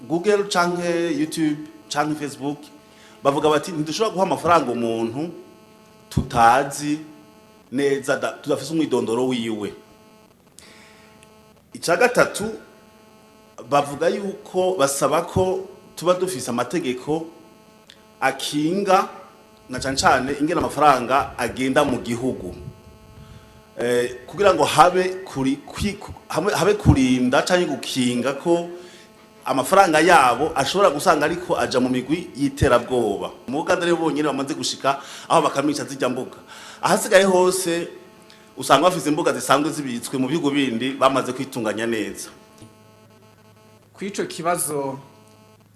Google canke YouTube canke Facebook bavuga bati: "Ntidushobora guha amafaranga umuntu tutazi neza, tudafise umwidondoro wiwe." Icya gatatu, bavuga yuko basaba ko tuba dufise amategeko akinga na cane cane ingene amafaranga agenda mu gihugu, kugira ngo habe kurinda canke gukinga ko amafaranga yabo ashobora gusanga ariko aja mu migwi y'iterabwoba. Mu Buganda rero bonyene bamaze gushika aho bakamisha zirya mbuga. Ahasigaye hose usanga bafise imbuga zisanzwe zibitswe mu bihugu bindi bamaze kwitunganya neza. Kw'ico kibazo,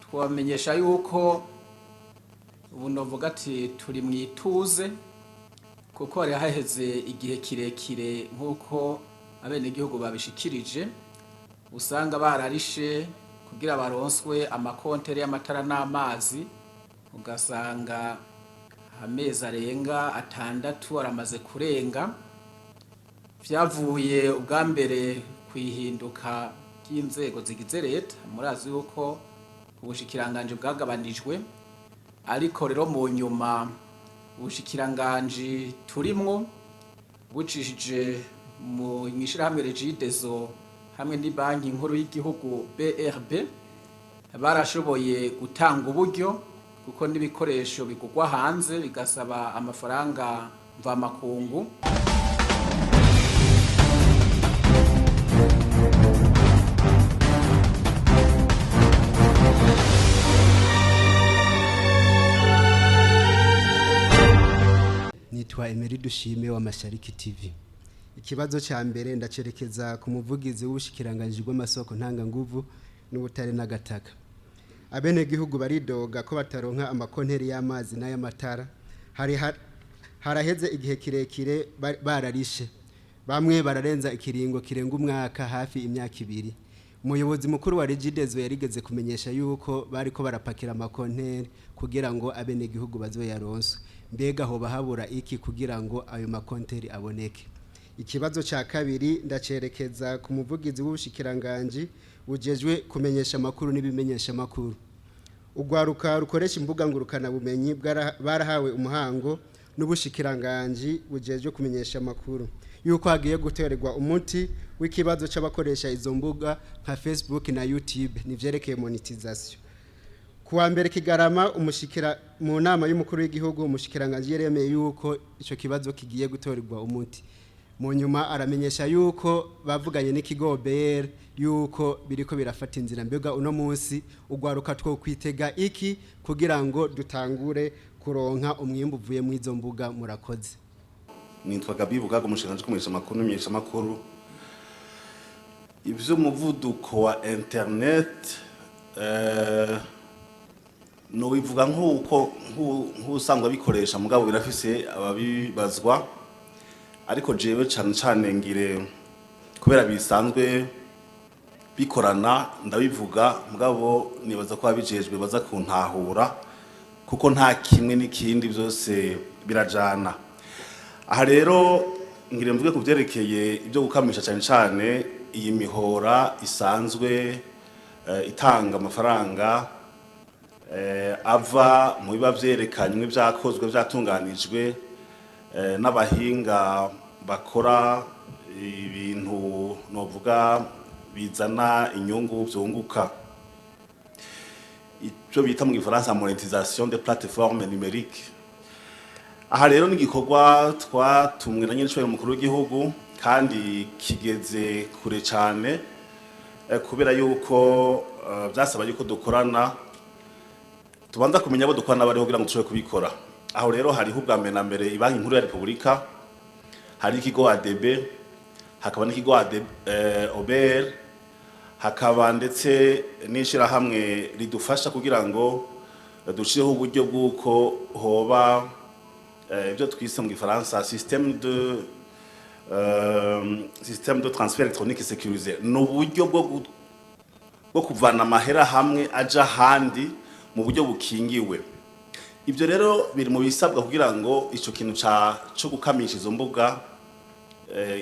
twamenyesha yuko ubu novuga ati turi mu ituze, kuko hari haheze igihe kirekire, nk'uko abenegihugu babishikirije, usanga bararishe kugira baronswe amakontere y'amatara n'amazi, ugasanga amezi arenga 6 aramaze kurenga. Vyavuye ubwa mbere kwihinduka ry'inzego zigize leta. Murazi yuko ubushikiranganji bwagabanijwe, ariko rero mu nyuma ubushikiranganji turimwo, bucishije mu mwishirahamwe Regideso hamwe n'ibanki nkuru y'igihugu BRB, barashoboye gutanga uburyo, kuko n'ibikoresho bigurwa hanze bigasaba amafaranga mvamakungu. Nitwa Emery Dushime wa Mashariki TV. Ikibazo cya mbere ndacerekeza ku muvugizi w'ubushikiranganji bw'amasoko ntanganguvu n'ubutare n'agataka. Abenegihugu baridoga ko bataronka amakonteri y'amazi n'ay'amatara. Hari haraheze igihe kirekire bararishe, bamwe bararenza ikiringo kirenga umwaka, hafi imyaka 2. Umuyobozi mukuru wa Regideso yarigeze kumenyesha yuko bariko barapakira amakonteri kugira ngo abenegihugu bazoyaronswe. Mbega hoba habura iki kugira ngo ayo makonteri aboneke? Ikibazo cya kabiri ndacerekeza ku muvugizi w'ubushikiranganji bujejwe kumenyesha amakuru n'ibimenyesha amakuru. Urwaruka rukoresha imbuga ngurukanabumenyi barahawe umuhango n'ubushikiranganji bujejwe kumenyesha amakuru yuko hagiye guterwa umuti w'ikibazo c'abakoresha izo mbuga nka Facebook na YouTube nivyerekeye monetization. Kuwa mbere Kigarama, umushikira mu nama y'umukuru w'igihugu, umushikiranganji yaremeye yuko ico kibazo kigiye gutorerwa umuti. Mu nyuma aramenyesha yuko bavuganye n'ikigo OBR yuko biriko birafata inzira. Mbega uno munsi ugwaruka two kwitega iki kugira ngo dutangure kuronka umwimbu uvuye mu izo mbuga? Murakoze. Nitwa Gabi Bugaga, umushikiranganji kumenyesha amakuru n'imyesha amakuru. Ivy'umuvuduko wa internet, nobivuga nk'uko nk'usanzwe abikoresha, mugabo birafise ababibazwa. Ariko jewe cane cane ngire kubera bisanzwe bikorana ndabivuga, mugabo nibaza ko ababijejwe baza kuntahura, kuko nta kimwe n'ikindi, byose birajana. Aha rero ngire mvuge ku byerekeye ibyo gukamisha, cyane cyane iyi mihora isanzwe itanga amafaranga ava mu biba vyerekanywe, vyakozwe, vyatunganijwe n'abahinga bakora ibintu novuga bizana inyungu, vyunguka, icyo bita mu gifaransa monétisation des plateformes numériques. Aha rero ni igikorwa twatumwe na nyir'icubahiro umukuru w'igihugu, kandi kigeze kure cyane, kubera yuko byasaba yuko dukorana, tubanza kumenya abo dukorana bariho kugira ngo dushobore kubikora. Aho rero hariho ubwa mbere na mbere Ibanki Nkuru ya Repubulika, hari ikigo ADB, hakaba n'ikigo ADB, OBR, hakaba ndetse n'ishirahamwe ridufasha kugira ngo dushireho uburyo bw'uko hoba ibyo twise mu gifaransa système de transfert électronique sécurisé. Ni uburyo bwo kuvana amahera hamwe aja ahandi mu buryo bukingiwe. Ibyo rero biri mu bisabwa kugira ngo ico kintu ca cyo gukamisha izo mbuga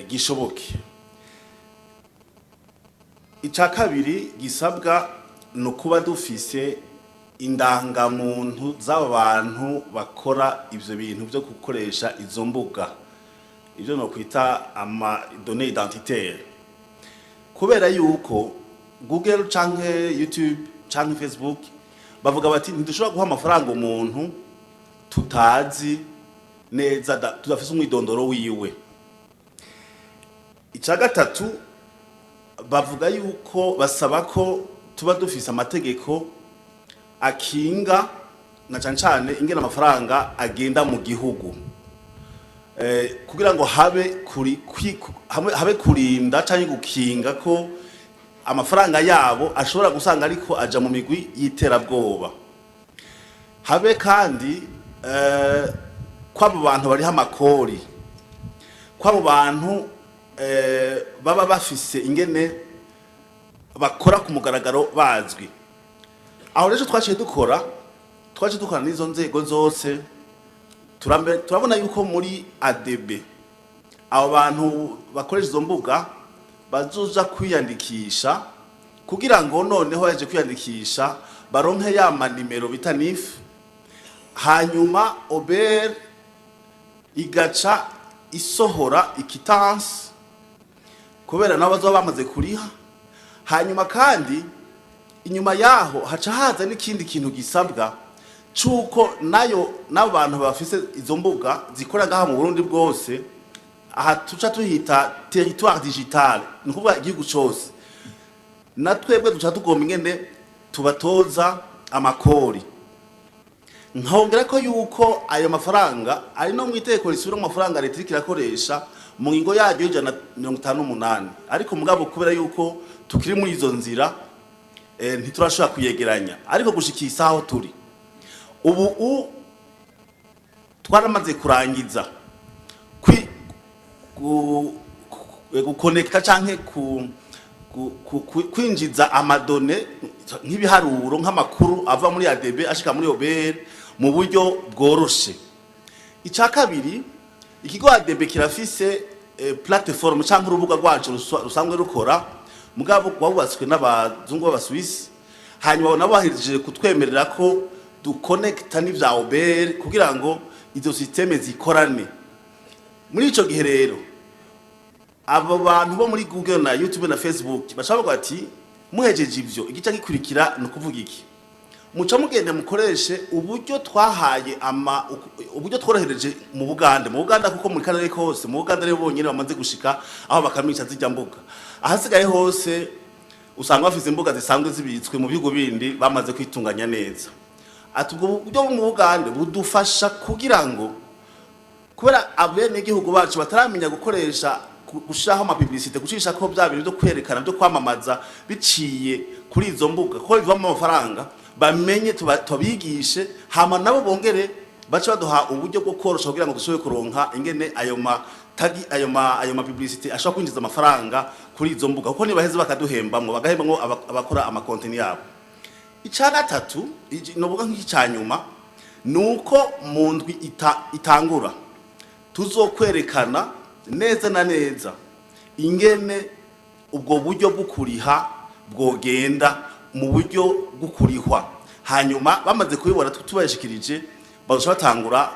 gishoboke. Icya kabiri gisabwa ni ukuba dufise indangamuntu z'abo bantu bakora ivyo bintu byo gukoresha izo mbuga, ibyo nokwita ama données identitaires, kubera yuko Google canke YouTube canke Facebook bavuga bati: "Ntidushobora guha amafaranga umuntu tutazi neza, tudafise umwidondoro wiwe." Icya gatatu, bavuga yuko basaba ko tuba dufise amategeko akinga na cane cane ingene amafaranga agenda mu gihugu, kugira ngo habe kuri habe kurinda canke gukinga ko amafaranga yabo ashobora gusanga ariko aja mu migwi y'iterabwoba, habe kandi ko abo bantu bariho amakori, ko abo bantu baba bafise ingene bakora ku mugaragaro bazwi. Aho rero twaciye dukora n'izo nzego zose. Turabona yuko muri ADB abo bantu bakoresha izo mbuga bazoja kwiyandikisha, kugira ngo noneho baje kwiyandikisha baronke ya manimero bita NIF, hanyuma OBR igaca isohora i quittance kubera nabo bazoba bamaze kuriha. Hanyuma kandi inyuma yaho haca haza n'ikindi kintu gisabwa cuko nayo n'abo bantu bafise izo mbuga zikora ngaha mu Burundi bwose, aha tuca tuhita territoire digital, ni ukuvuga igihugu cose, na twebwe duca tugomba ingene tubatoza amakori. Nkongera ko yuko ayo mafaranga ari no mu itegeko risubira mu mafaranga leta iriko irakoresha mu ngingo yaryo y'158, ariko mugabo kubera yuko tukiri muri izo nzira, ntiturashobora kuyegeranya. Ariko gushika isaha aho turi ubu twaramaze kurangiza gukonekta canke kwinjiza ama données nk'ibiharuro, nk'amakuru ava muri ADB ashika muri OBR mu buryo bworoshe. Icya kabiri, ikigo ADB kirafise plateforme canke urubuga rwacu rusanzwe rukora, mugabo rwubatswe n'abazungu b'Abaswisi, hanyuma nabo bahejeje kutwemerera ko dukonekta n'ivya OBR kugira ngo izo système zikorane. Muri ico gihe rero, abo bantu bo muri Google na YouTube na Facebook baca bavuga ati: "Muhejeje ivyo, igice gikurikira ni ukuvuga iki? Muca mugende mukoreshe uburyo twahaye ama uburyo tworohereje mu Buganda." Mu Buganda, kuko muri karere kose mu Buganda rero bonyene bamaze gushika aho bakamisha zijya mbuga, ahasigaye hose usanga bafise imbuga zisanzwe zibitswe mu bihugu bindi bamaze kwitunganya neza. Ati: "Ubwo buryo mu Buganda budufasha kugira ngo, kubera abenegihugu bacu bataramenya gukoresha gushiraho ama publicité, gucisha ko bya bintu byo kwerekana, byo kwamamaza biciye kuri izo mbuga, ko bivamo amafaranga, bamenye tubigishe, hama nabo bongere bace baduha uburyo bwo korosha kugira ngo dushobore kuronka ingene ayo ma tagi, ayo ma publicité ashobora kwinjiza amafaranga kuri izo mbuga, kuko nibaheze bakaduhembamwo, bagahembamwo abakora ama contenu yabo." Icya gatatu, novuga nk'icya nyuma, ni uko mu ndwi itangura tuzokwerekana neza na neza ingene ubwo buryo bwo kuriha bwogenda mu buryo bwo kurihwa. Hanyuma bamaze kubibona tubashikirije, bazoca batangura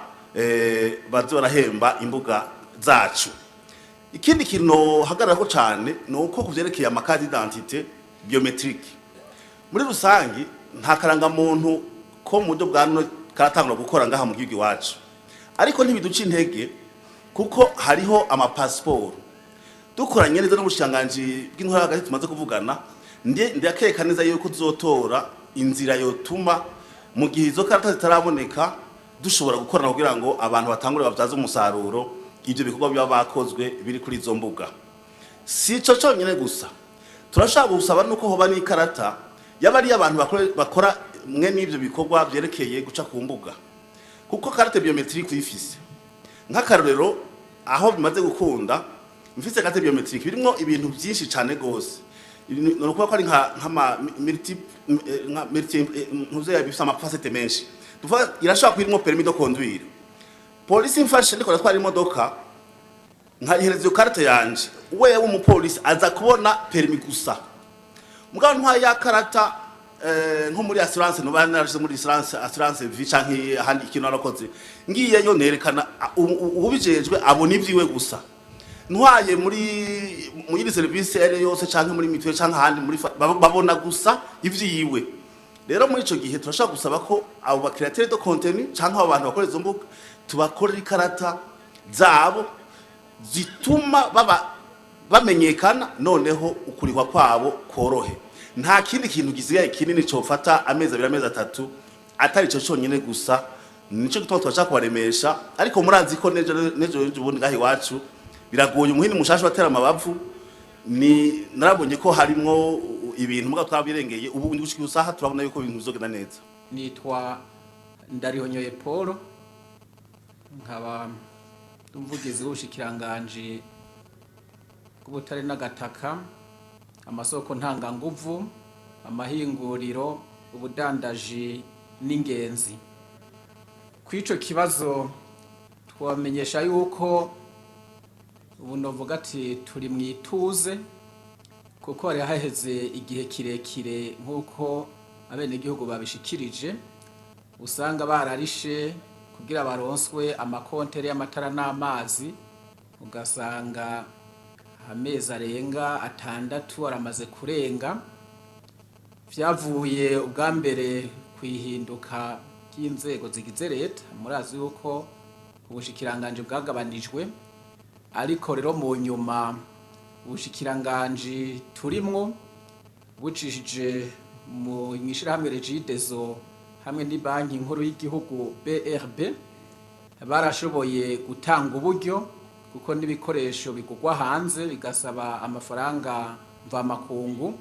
baze barahemba imbuga zacu. Ikindi kintu hagararako cane ni uko kuvyerekeye ama carte d'identité biométrique muri rusangi, nta karangamuntu ko mu buryo bwa none karatangura gukora ngaha mu gihugu iwacu, ariko ntibiduca intege kuko hariho amapasiporo dukoranye neza n'ubushikiranganji bw'intwaro hagati tumaze kuvugana. Ndakeka neza yuko tuzotora inzira yotuma mu gihe izo karata zitaraboneka dushobora gukorana kugira ngo abantu batangure babyaze umusaruro ibyo bikorwa biba bakozwe biri kuri izo mbuga. Si ico conyine gusa, turashaka gusaba nuko hoba n'ikarata yaba ari abantu bakora mwe n'ibyo bikorwa byerekeye guca ku mbuga, kuko carte biométrique uyifise, nk'akarorero aho bimaze gukunda, mfise carte biométrique birimo ibintu byinshi cyane gose. Ni ukuvuga ko ari nka nk'ama multi, nka multi, ntuze, bifise ama facettes menshi. Tuvuga irashobora kuba irimo permis de conduire. Polisi mfashe ndiko natwara imodoka, nkayihereza iyo carte yanje, wewe umupolisi aza kubona permis gusa, mugabo ntwaye ya karata Nko muri assurance, nuba narashize muri assurance vie canke ahandi ikintu narakoze, ngiyeyo nerekana uwubijejwe abona ivyiwe gusa. Ntwaye muri service ere yose canke muri mutuelle canke ahandi muri babona gusa ivyiwe. Rero muri ico gihe turashobora gusaba ko abo ba créateurs de contenu canke abo bantu bakora izo mbuga tubakorera ikarata zabo zituma baba bamenyekana, noneho ukurihwa kwabo korohe. Nta kindi kintu gisigaye kinini cofata amezi 2, amezi 3, atari ico conyene gusa. Nico gituma twashaka kubaremesha. Ariko murazi ko nejo nejo ubundi ngaho iwacu biragoye, umuhini mushasha watera amabavu. Ni narabonye ko harimwo ibintu, mugabo twabirengeye. Ubu gushika isaha turabona yuko ibintu bizogenda neza. Nitwa Ndarihonyoye Paul, nkaba umuvugizi w'ubushikiranganji bw'ubutare n'agataka, amasoko ntanganguvu, amahinguriro, ubudandaji n'ingenzi. Kw'ico kibazo twamenyesha yuko ubu novuga ati turi mu ituze, kuko hari haheze igihe kirekire, nk'uko abenegihugu babishikirije, usanga bararishe kugira baronswe amakontere y'amatara n'amazi, ugasanga amezi arenga 6 aramaze kurenga. Vyavuye ubwa mbere kwihinduka ry'inzego zigize leta. Murazi yuko ubushikiranganji bwagabanijwe, ariko rero mu nyuma ubushikiranganji turimwo bucishije mu mwishirahamwe Regideso hamwe n'ibanki nkuru y'igihugu BRB barashoboye gutanga uburyo, kuko n'ibikoresho bigurwa hanze bigasaba amafaranga mvamakungu.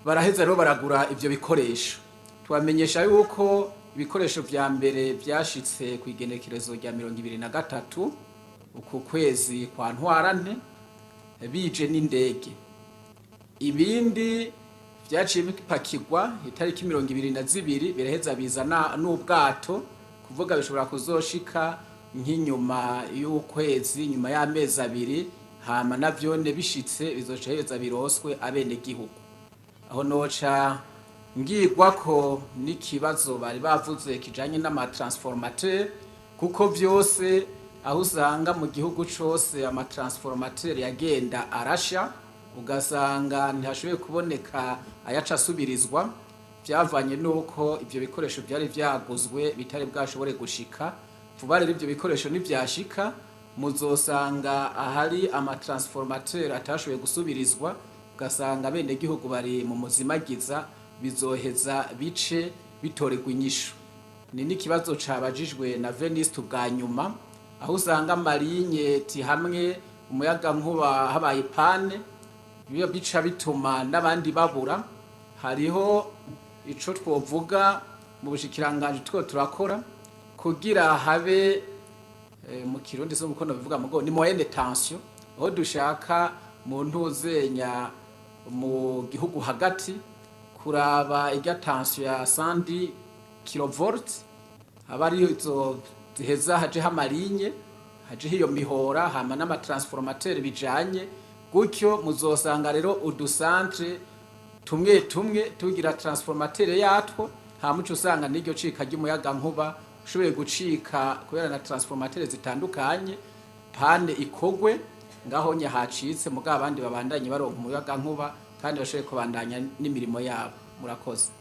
Baraheza rero baragura ivyo bikoresho. Tubamenyesha yuko ibikoresho vya mbere vyashitse ku igenekerezo rya 23 uku kwezi kwa Ntwarante, bije n'indege. Ibindi vyaciye bipakirwa itariki 22, biraheza bizana n'ubwato, kuvuga bishobora kuzoshika nk'inyuma y'ukwezi, nyuma y'amezi 2. Hama navyone bishitse bizoca heza biroswe abenegihugu. Aho noca ngirwa ko n'ikibazo bari bavuze kijanye n'amatransformateur, kuko vyose aho usanga mu gihugu cose amatransformateur yagenda arasha, ugasanga ntihashoboye kuboneka ayaca asubirizwa, byavanye nuko ivyo bikoresho byari vyaguzwe bitari bwashobore gushika vuba. Rero ivyo bikoresho nivyashika, muzosanga ahari amatransformateur atashoboye gusubirizwa, ugasanga abenegihugu bari mu muzimagiza, bizoheza bice bitorerwa inyishu. Ni n'ikibazo cabajijwe na Veniste ubwa nyuma, aho usanga amalignes ti hamwe umuyaga nkuba habaye panne, biba bica bituma n'abandi babura. Hariho ico twovuga mu bushikiranganji two turakora kugira habe mu Kirundi so mukono bivuga mugo ni moyenne tension, aho dushaka mu ntuzenya mu gihugu hagati kuraba irya tension ya 110 kilovolt, aba ari izo ziheza hajeho amalignes, hajeho iyo mihora, hama n'amatransformateur bijanye gutyo. Muzosanga rero uducentre tumwe tumwe tugira transformateur yatwo, hama uca usanga n'iryo cika ry'umuyaga nkuba ushoboye gucika kubera na transformateur zitandukanye, panne ikogwe ngaho nye hacitse, mugabo abandi babandanye baronka umuyaga nkuba kandi bashoboye kubandanya n'imirimo yabo. Murakoze.